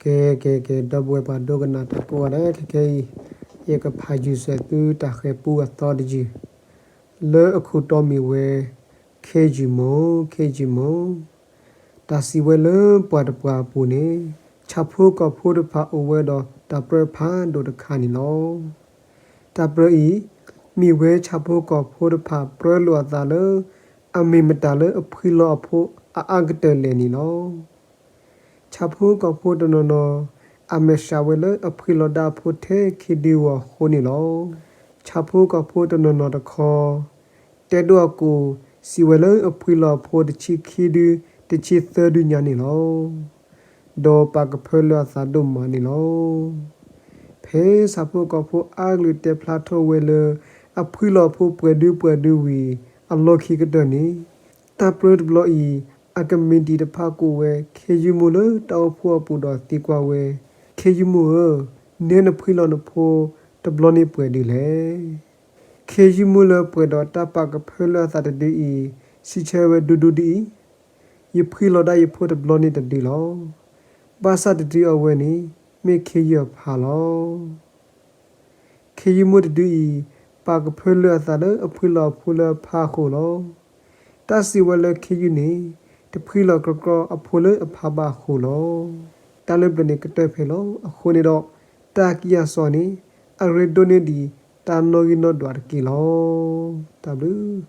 ကဲ ကဲ ကဲ ဒီပုၢ်ဝဲၢ်ပှၤဒိကနၣ်တၢ်ကိးဂၤဒဲး ခဲခဲအံၤ ယကဖးယုာ်စဲးသုတၢ်ဃဲၤပူအသီတယုၢ်, လၢအခိၣ်တီမ့ၢ်ဝဲ ခ့ယုၢ်မိၢ် ခ့ယုၢ်မိၢ်, တၢ်စံးဝဲလၢပှၤတပှၢ်အပူၤန့ၣ် ဆၣ်ဖိကီၢ်ဖိတဖၣ်အိၣ်ဝဲဒီးတၢ်ပြၢဖးဒိၣ်တခါန့ၣ်လီၤ. တၢ်ပြၢအံၤ မ့ၢ်ဝဲဆၣ်ဖိကီၢ်ဖိတဖၣ်ပြၢလိာ်အသးလၢ အမ့ၢ်မတၤလၢအဖှံလီၤအဖိအအါကတၢၢ်လဲၣ်န့ၣ်လီၤ. ဆၣ်ဖိကီၢ်ဖိတနီၤနီၤ အမဲာ်ဆှးဝဲလၢအဖှံလီၤဒၣ်အဖိထဲခံဒုအဂီၢ်အဃိန့ၣ်လီၤ. ဆၣ်ဖိကီၢ်ဖိတနီၤနီၤတခီ တဲဒိၣ်အကိာ် စံးဝဲလၢအဖှံလီၤအဖိတဆံခံဒု တဆံသၢဒုညါန့ၣ်လီၤ. ဒီးပာ်ကဖၢလၢအသးဒိၣ်မးန့ၣ်လီၤ. ဖဲဆၣ်ဖိကီၢ်ဖိအါကလုာ်တဲဖျါထီၣ်ဝဲလၢ အဖှံလီၤအဖိပှဲၤဒုပှဲၤဒုဝံၤ အလီၢ်ခံကတၢၢ်န့ၣ် တၢ်ပြၢတဘျီအံၤ အကမ့ၢ်ဒံးတဖၣ်ကိးဝဲ ခ့ယုၢ်မိၢ်လၢတၢ်အိၣ်ဖှိၣ်အပူၤဒီးသံကွၢ်ဝဲ, ခ့ယုၢ်မိၢ်ဧၢ, နဲနဖှံလီၤနဖိတဘျီန့ၣ်ပှဲၤဒုလဲၣ်. ခ့ယုၢ်မိၢ်လၢပှဲၤဒီးတၢ်ပာ်ကဖၢလၢအသးတဒုအံၤ စံးဆၢဝဲဒူဒူဒ်အံၤ, ယဖှံလီၤဒၣ်ယဖိတဘျီန့ၣ်တဒုလီၤ. ဘၣ်ဆၣ်တဒုအဝဲန့ၣ် မ့ၢ်ခ့ယုၢ်အဖါလီၤ. ခ့ယုၢ်မိၢ်တဒုအံၤ ပာ်ကဖၢလၢအသးလၢအဖှံလီၤအဖိလၢအဖါအဃိလီၤ. တၢ်စံးဝဲလၢခ့ယုၢ်န့ၣ် တဖှံလီၤကြီကြီအဖိလၢအဖါဘၣ်အဃိလီၤ. တၢ်လၢပျၢၤန့ၣ်ကတၢၢ်ဖဲလီၤ. အဃိန့ၣ်ဒီး တၢ်ကံၢ်အစီၤန့ၣ် အရ့ဒိၣ်န့ၢ်ဒံးတၢ်နီၣ်ဂံၢ်နီၣ်ဒွးတက့ၢ်လီၤ. တၢ်ဘျုး